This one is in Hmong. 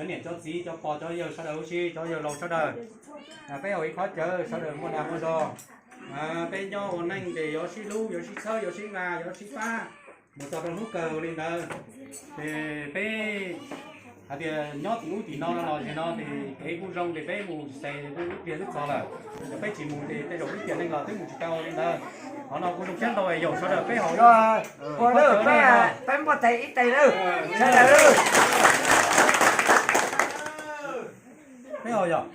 Cov niam cov txiv cov pog cov yawg sawv daws huv si, cov yawg laus sawv daws, peb haus ib qho cawv sawv daws muaj dag muaj zog. Peb nyob ua neej ces yuav sib hlub, yuav sib txhawb, yuav sib nqa, yuav sib pab mus txog rau hnub kawg li ntawd. Ces peb hais tias nyob tim ub tim no no los ces no ces kev kuj zoo ces peb mus xes kuj ib pliag twb txog lawm. Yog peb tsis mus ces tej zaum ib tiam neej los twb mus tsis tau li ntawd. Qhov no kuj zoo siab ntau yaum sawv daws peb haus ua lawm peb, peb muaj tes ib tes lawm sawv daws. Peb haus yog